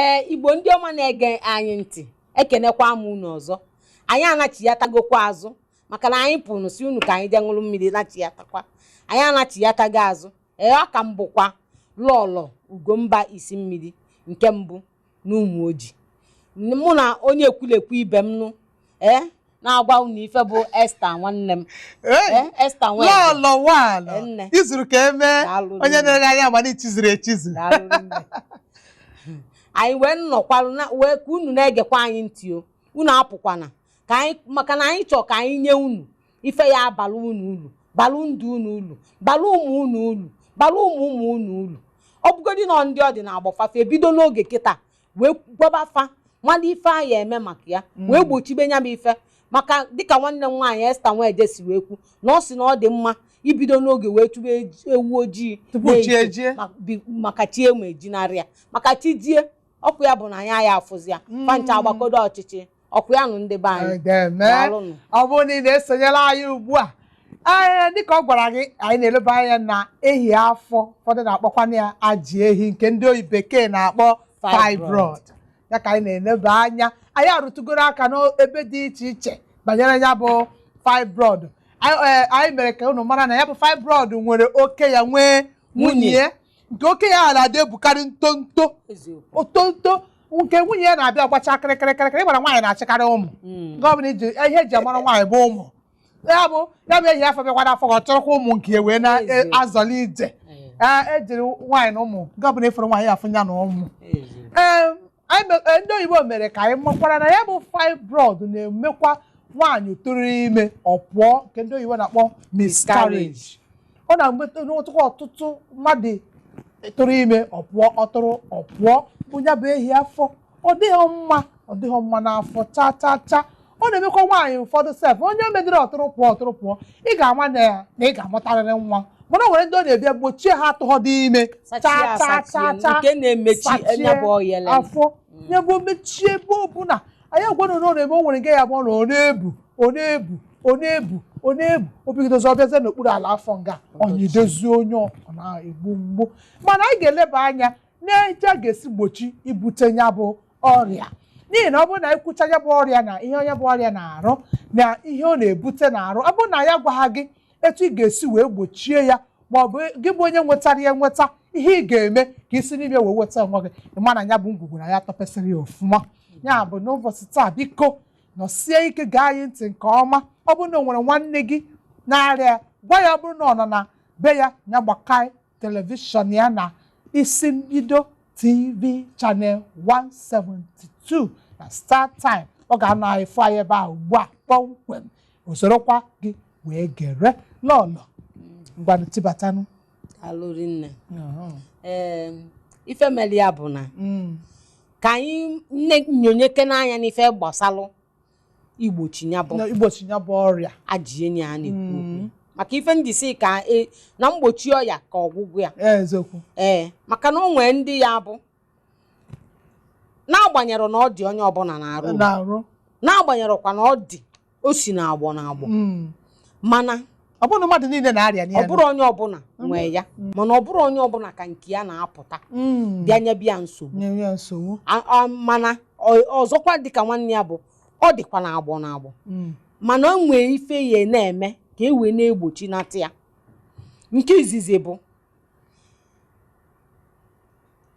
Ee, Igbo ndị ọma na-ege anyị ntị, ekenekwa m unu ọzọ. Anyị anachiyatagokwa azụ, maka na anyị pụrụ si unu ka anyị jee ṅụrụ mmiri, nachiyatakwa. Anyị anachiyatago azụ. Ee, ọ ka m bụkwa Lọlọ Ugomba isi mmiri nke mbụ n'ụmụ ojii, mụ na onye ekwulekwu ibe m nụ, ee, na-agwa unu ife bụ Esther nwanne m. Ee, Esther Nweze. Lọlọ nwalọ. Nne. Izuru ka emee. Daalụ onye nne. na-ere anya amana ichizuru echizu. Daalụ nne. Anyị wee nnọkwarụ na wee ka unu na-egekwa anyị ntị o. Unu apụkwana ka anyị, maka na anyị chọọ ka anyị nye unu ife ya abalụ unu ulu, balụ ndụ unu ulu, balụ ụmụ unu ulu, balụ ụmụ ụmụ unu ulu. Ọ bụgodị na ndị ọ dị na agbọfafe ebido n'oge kịta wee gwaba fa mmadụ ife anyị eme maka ya, wee gbochibe nya bụ ife, maka dịka nwanne m nwaanyị Esther Nweje si wee kwu na ọ sị na ọ dị mma ibido n'oge wee chụba ewu ojii tupu chi na-ehihie ejie. Maka chi enwe ejinarị ya, maka chi jie ọkụ ya bụ na anyị aya afụzi ya fancha agbakodo ọchịchị ọkụ ya nụ. Ndị be anyị, Deme. daalụnụ. Ọ bụrụ na ị na-esonyere anyị ugbu a, ee, dịka ọ gwara gị, anyị na-eleba anya na ehi afọ, ụfọdụ na-akpọkwana ya ajị ehi, nke ndị oyi bekee na-akpọ fibroid. Ya ka anyị na-eleba anya. Anyị arụtụgoro aka n'ebe dị iche iche banyere ya bụ fibroid. Anyị mere ka unu mara na ya bụ fibroid nwere oke ya, nwee nwunye ya. Nke oke ya na-adị ebukarị ntonto. Eziokwu. Otonto nke nwunye ya na-abịa gbacha kịrịkịrịkịrị. Ịgbara nwaanyị na-achịkarị ụmụ. Nke ọ bụla iji ihe eji amara nwaanyị bụ ụmụ. Ya bụ ehi afọ bịakwara afọ, ka ọ chọrọkwa ụmụ nke ya wee na-azọli ije. Ee, ejiri nwaanyị na ụmụ. Nke ọ bụla ịfụrụ nwaanyị, afụ ya na ụmụ. Ee, ndị oyibo mere ka anyị makwara na ya bụ fibroid na-emekwa nwaanyị tụrụ ime ọ pụọ, nke ndị oyibo na-akpọ miscarriage. Ọ na-enweta n'ọtụtụ ọtụtụ mmadụ tụrụ ime ọ pụọ, ọ tụrụ ọ pụọ, bụ ya bụ ehi afọ. Ọ dịghị mma, ọ dịghị mma n'afọ cha cha cha. Ọ na-emekwa nwaanyị ụfọdụ sef, onye medịrị ọtụrụ pụọ, ọtụrụ pụọ, ị ga-ama na ya na ị ga-amụtarịrị nwa, mana o nwere ndị ọ na-ebịa gbochie ha atụghọ dị ime. Sachie. Cha cha cha. Asachie. Cha. Nke na-emechi Sachie nya bụ oyele. Afọ ya bụ mechie ebe ọbụla anyị agwa na ọ na-eme. O nwere nke ya bụ na ọ na-ebu, ọ na-ebu, ọ na-ebu, ọ na-ebu, o bigidozi ọbịazie n'okpuru ala afọ nga ọnyidozie onye ọ na-egbu mgbu. Mana anyị ga-eleba anya n'etu a ga-esi gbochi ibute ya bụ ọrịa, n'ihi na ọ bụrụ na anyị kwucha ya bụ ọrịa na ihe onye bụ ọrịa na-arụ na ihe ọ na-ebute na-arụ, ọ bụrụ na ya gwa ha gị etu ị ga-esi wee gbochie ya, ma ọ bụ gị bụ onye nwetara ya nweta, ihe ị ga-eme ka isi n'ime wee nweta onwe gị, ị ma na ya bụ ngwugwu na ya tọpesịrị ya ọfụma. Ya bụ n'ụbọchị taa, biko nọsie ike gaa anyị ntị nke ọma. Ọ bụrụ na o nwere nwanne gị na-arịa, gwa ya, ọ bụrụ na ọ nọ na be ya, ya gbakai television ya na Isi Mbido TV channel 172 na Star Time. Ọ ga-anọ anyị fụ anyị ebe ahụ ugbu a kpọmkwem, o sorokwa gị wee gere. Lọlọ, ngwanụ, tibatanụ. Daalụ rinne. Ee, ife mere ya bụ na ka anyị nyonyeke n'anya n'ife gbasalụ igbochi ya bụ Na igbochi ya bụ ọrịa. Ajị enyi a na-ekwu okwu maka ife ndị si ka na mgbochi ọya ka ọgwụgwụ ya. Eziokwu. Ee, maka na o nwee ndị ya bụ n'agbanyeghị na ọ dị onye ọbụla na-arụ, na-arụ, n'agbanyeghịkwa na ọ dị o si na-agbọ na-agbọ, mana ọ bụrụ na mmadụ niile na-arịa ọ n'ihe bụrụ onye ọbụla nwee ya, mana ọ bụrụ onye ọbụla ka nke ya na-apụta bịa nye bịa nsogbu. Nye ya nsogbu. Mana ọzọkwa dịka nwanne ya bụ ọ dịkwa na-agbọ na-agbọ, mana o nwee ife ya na-eme ka e wee na-egbochi nata ya. Nke izizi bụ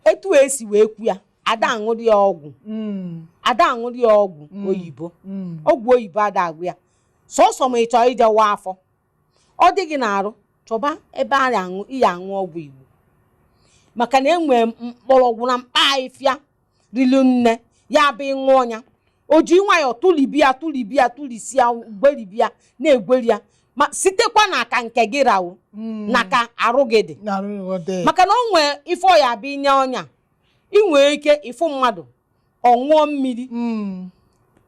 etu esi wee kwu ya, ada aṅụrị ya ọgwụ, ada aṅụrị ya ọgwụ oyibo. Ọgwụ oyibo ada agwụ ya, sọsọ ma ị chọọ ije wa afọ ọ dị gị n'arụ, chọba ebe a na-aṅụ iya aṅụ ọgwụ Igbo, maka na enwee mkpọrọgwụ na mkpa ahịfịa rili nne ya bụ ịṅụ ọnya o ji nwayọọ tụlibia tụlibia tụlisia gweribia na-egweri ya, ma sitekwa na aka nke gị rawo na ka arụ gị dị. Na-arụ dị. Maka na o nwee ife ọya bụ inye ọnya, ị nwee ike ịfụ mmadụ ọ ṅụọ mmiri,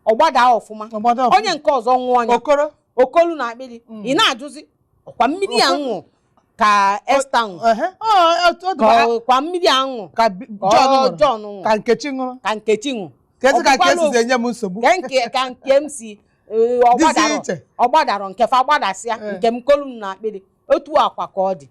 ọ gbadaa ọfụma. Ọgbada ọfụma. Onye nke ọzọ ṅụọ ọnya, okoro. Okolu na akpịrị. Ị na-ajụzi, ọkwa mmiri a ṅụ ka Esther ṅụ? Ehe. Ọ, ọ dị ka kwa mmiri a ṅụ ka ka John ọ ṅụrụ. John ṅụ. Ka Nkechi ṅụrụ. Ka Nkechi ṅụ. Ka ezi ka Ọ nke bụkwala esizi enye m nsogbu. Ke nke ka nke m si ọ Dịzi gbadara iche. Ọ gbadara nke fa gbadasịa, nke m kolu m na akpịrị. Otu akwa ka ọ dị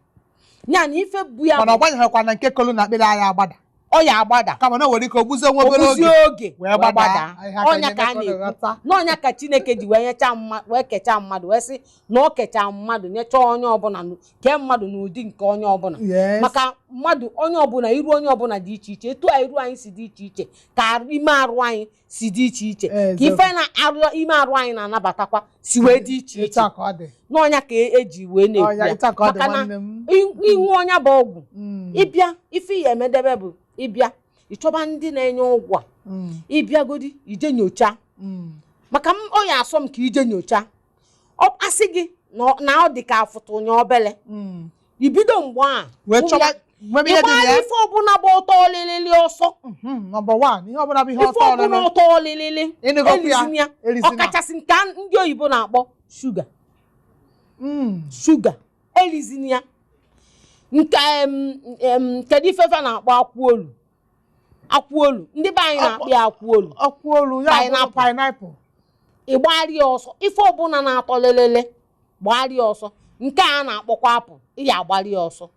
ya na ife bụ ya mana ọ bụ gbanyeghịkwa na nke kolu na akpịrị anyị agbada. Ọ ya agbada. Kama na o nwere ike o gbuzie nwa obere oguzie oge oge wee wee gbadaa. gbadaa. Ihe aka Ọnya ka a na-eme ka ọ na-ekwu na-aghọta. n'ọnya ka Chineke ji wee nyecha wee kechaa mmadụ, wee sị na ọ kechaa mmadụ, nyechaa onye ọbụla, kee mmadụ n'ụdị nke onye ọbụla. Maka mmadụ onye ọbụla, iru onye ọbụla dị iche iche. Etu a iru anyị si dị iche iche ka ime arụ anyị si dị iche iche, ka ife na arụ ime arụ anyị na-anabatakwa si wee dị iche Etu iche. a ka ọ dị. N'ọnya ka eji wee na-ekwu Ọnya, ya. etu a ka ọ dị. Maka na Nwanne m. ịṅụ ọnya bụ ọgwụ. Ịbịa, ife ya emedebe bụ ịbịa ịchọba ndị na-enye ọgwụ a. Ịbịagodi ije nyocha. Maka m ọ ya asọ m ka ije nyocha, ọ asị gị na na ọ dị ka afụtụ nya obele. Ibido mgbe a Wee chọba nwebe ihe dị na ịgbara ya. ife ọbụla bụ ọtọ ọlịlịlị ọsọ. Number one, ihe ọbụla bụ ihe Ife ọtọ ọbụla ọlịlị. ọtọ ọlịlịlị Ịnụgokwu ya, elizina ya. elizina. Ọkachasị nke ndị oyibo na-akpọ shuga. Shuga elizina ya. Nke kedu ifefe na-akpọ akwụ olu? Akwụ olu, ndị be anyị na-akpọ ya akwụ olu. Ọkwụ olu ya bụrụ Pineapple. Pineapple. Ịgbari ya ọsọ. Ife ọbụla na-atọ lelele, gbari ya ọsọ. Nke a na-akpọkwa apple, ị ya agbari ya ọsọ.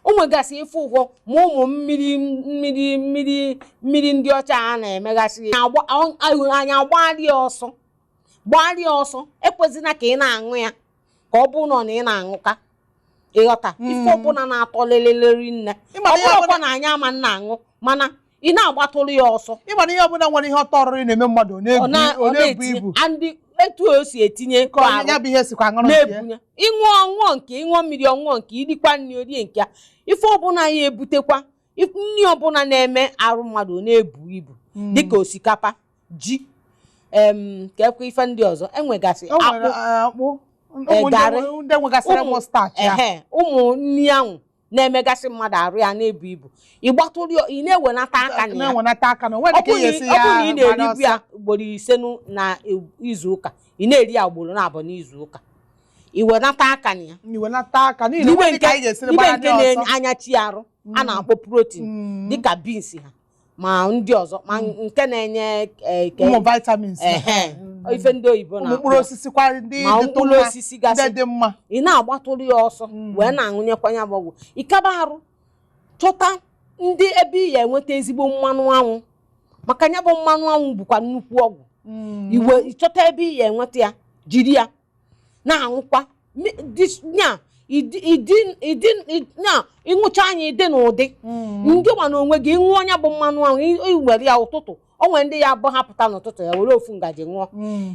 O nwegasị ife ụgwọ ma ụmụ mmiri mmiri mmiri mmiri ndị ọcha a na-emegasị. Anyị agbari ya ọsọ, gbari ya ọsọ. Ekwezina ka ị na-aṅụ ya, ka ọ bụrụ na ọ na ị na-aṅụka, ịghọta, ife ọbụla na-atọ lelele rinne. Ịma Ọ na ihe bụrụkwa ọbụla na anyị ama nna aṅụ, mana ị na-agbatụrụ ya ọsọ. Ịma na ihe ọbụla nwere ihe ọtọ ọrịrị na-eme mmadụ ọ na-ebu Ọ ọ na-ebu na-etinye ibu. Andị etu o si etinye Ka ọ ya bụ ihe sikwa aṅụrụ nke ya. Na-ebunye ịṅụ ọṅụọ nke ịṅụọ mmiri, ọṅụọ nke irikwa nri, orie nke ya. Ife ọbụla ya ebutekwa nri ọbụla na-eme arụ mmadụ ọ na-ebu ibu, dịka osikapa, ji, ka ekwe ife ndị ọzọ enwegasị. O nwere Akpụ, akpụ, ụmụ ndị garị. Ndị nwegasịrị ụmụ starch ya. Ehe, ụmụ nri ahụ na-emegasị mmadụ arụ ya na-ebu ibu, ịgbatụrụ ya, ị na-ewenata aka na ya. Na-enwenata aka na onwe Ọ dị ka bụrụ ị ga-esi na ọ bụrụ na ya ị gbara na-eribu ọsọ. ya ugboro 5 na izu ụka, ị na-eri ya ugboro 2 n'izu ụka, ị wenata aka na ya. Iwenata aka n'ihi na N'ibe onwe dị nke ka anyị ga-esiri n'ibe gbara nke ndị ọsọ. na-anyachi arụ a na-akpọ protein, dịka beans ha ma ndị ọzọ, ma nke na-enye Ụmụ vitamins. Ehe, ife ndị oyibo Ụmụ na-akpọ mkpụrụ osisi kwa ndị ma dịtụ mkpụrụ mma, osisi gasị. Ndị dị mma. Ị na-agbatụrụ ya ọsọ wee na-aṅụnyekwa ya bụ ọgwụ. Ịkaba arụ chọta ndị ebe ị ya enweta ezigbo mmanụ anwụ, maka ya bụ mmanụ anwụ bụkwa nnukwu ọgwụ. Iwe ịchọta ebe ị ya enweta ya, jiri ya na-aṅụkwa. Nya nya ịṅụcha anya ịdị n'ụdị ndị ma na onwe gị. Ịṅụọ ọnya bụ mmanụ anwụ, ị were ya ụtụtụ. O nwere ndị ya bụ ha pụta n'ụtụtụ, ya were ofu ngaji ṅụọ.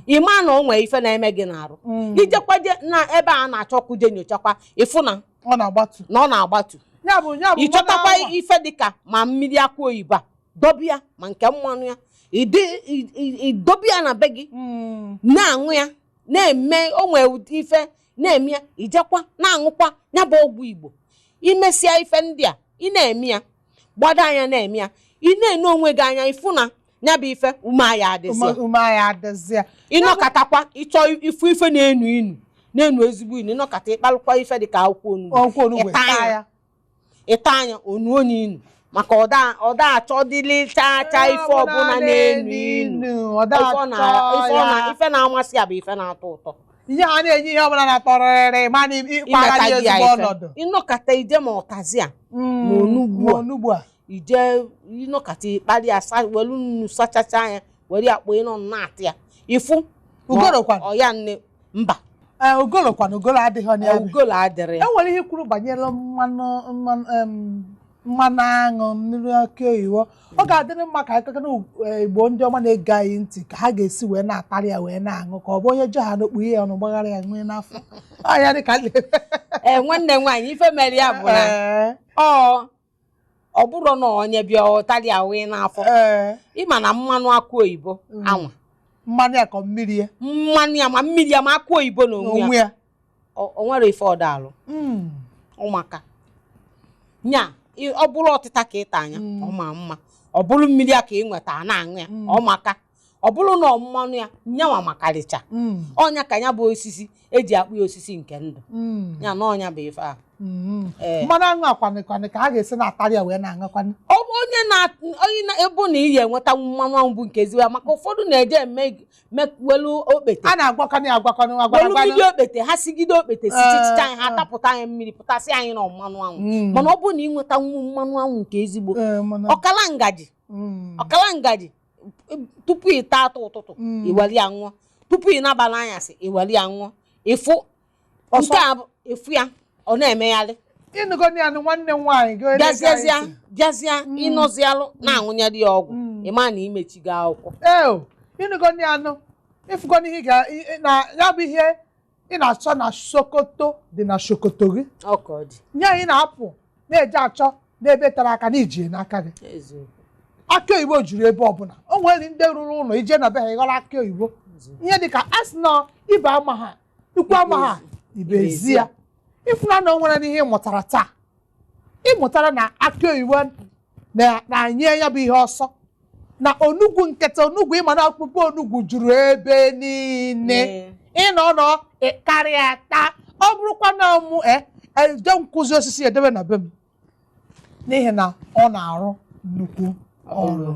Ị ma na o nwere ife na-eme gị n'arụ. Ijekwa je na ebe a na-achọ kuje nyochakwa, ịfụ na Ọ na-agbatu. na ọ na-agbatu. Ya bụ Ịchọtakwa mmanụ anwụ a. ife dịka ma mmiri akwụ oyibo a, dobe ya, ma nke mmanụ ya, ịdobe ya na be gị, na-aṅụ ya, na-eme o nwere ụdị ife na-eme ya. Ijekwa na-aṅụkwa ya bụ ọgwụ Igbo. Imesịa ife ndị a ị na-eme ya, gbado anya na-eme ya, ị na-ene onwe gị anya, ịfụ na ya bụ ife ume ya adịzi ya. Ume ya adịzi ya. Ịnọkatakwa ịchọ ifu ife na-enu inu, na-enu ezigbo inu, ịnọkata ịkpalụkwa ife dịka akwụkwọ onugbu. Akwụkwọ onugbu. Ịta taa anya. Ya. Ịta anya onu onye inu, maka ọda achọ dịlị chaa chaa ife ọbụla na-enu inu. Ọ da Ife ọ achọ na ya. Ife na-amasị ya bụ ife na-atọ ụtọ. Ihe a na-enye ihe ọbụla na-atọrịrị mana ịkpara Imeta ya gị ya ezigbo ife. ọnọdụ. Ịnọkata ije ma ụtazi a ma onugbu Ma a. onugbu a. Ije ịnọkata ịkparị ya, welu nnu sachacha ya, were ya kpọọ ịnọ na-atị ya, ịfụ na Ugolo kwanụ? Ọ ya nne mba. Ee, ugolo kwanụ, ugolo adịghị na ya. Ugolo adịrị ya. E nwere ihe kwuru banyere mmanụ mmanụ mmanụ aṅụ, mmiri akị oyibo. Ọ ga-adịrị mma ka akụkọ na Igbo ndị ọma na-ege anyị ntị ka ha ga-esi wee na-atarị ya wee na-aṅụ, ka ọ bụ onye je ha n'okpu ihe ọnụ gbaghara ya nwee n'afọ ọ ya dị ka Ee, nwanne m nwaanyị, ife mere ya bụ na ọ bụrụ na onye bịa ụtarị ya wee n'afọ. Ịma na mmanụ akụ oyibo anwa Mmanụ ya ka ọ mmiri ya? Mmanụ ya, ma mmiri ya, ma akụ oyibo n'onwe ya. N'onwe ya. O nwere ife ọdalụ. Ụmụaka nya ọ bụrụ ọtịta ka ịta anya, ọ ma mma. Ọ bụrụ mmiri a ka ị nweta a na-aṅụ ya, ọ maka Ọ bụrụ na ọ mmanụ ya nyanwa makarịcha, ọnya ka ya bụ osisi eji akpụ ya osisi nke ndụ ya na ọnya bụ ife ahụ. Ee. Mmanụ aṅụ akwanịkwanị ka a ga-esi na-atarị ya wee na-aṅụkwanị. Ọ bụ onye na onye na ebu na iyi enweta mmanụ ahụ bụ nke ezigbo ya, maka ụfọdụ na-eje eme welu okpete. A na-agwakọnị agwakọnị welu agwakọnị. Mmiri okpete ha sigide okpete sichichicha anyị ha Ee, tapụta anyị mmiri pụtasị anyị na mmanụ anwụ. Mana ọ bụrụ na ị nweta mmanụ anwụ nke ezigbo, Ee, mana ọkala ngaji, ọkala ngaji tupu ị taa atọ ụtụtụ, iwere ya ṅụọ, tupu ị nabala anyasị iwere ya ṅụọ, ịfụ Ọsọ. nke a bụ ịfụ ya ọ na-emegharị. Ịnụgo ya nụ, nwanne m nwaanyị gị onye na-ege anyị Bịaziazịa ntị. Bịazịa ịnọzialụ na-aṅụnyere ya ọgwụ, ịma na imechigo akwụkwọ. Ee o, ịnụgo ya nụ, ịfụgo n'ihe ị ga na ya bụ ihe ị na-achọ na Sokoto dị na Sokoto gị. Ọ ka ọ dị. Nye anyị na-apụ na-eje achọ n'ebe tara aka na ijie n'aka gị. Eziokwu. Akị oyibo juru ebe ọbụla. O nwere ndị rụrụ ụlọ ije na be ha ịghọrọ akị oyibo. Ihe dịka a sị na ibe ama ha ikwu ama ha ibe ezi ya ịfụna na o nwere n'ihe ị mụtara taa, ị mụtara na akị oyibo na-nye ya bụ ihe ọsọ na onugwu nkịta, onugwu ịma na ọkpụkpụ onugwu juru ebe niile. Ịnọ nọ karịa taa, ọ bụrụkwa na mụ eje nkụzi osisi edebe na be m n'ihi na ọ na-arụ nnukwu ọrụ.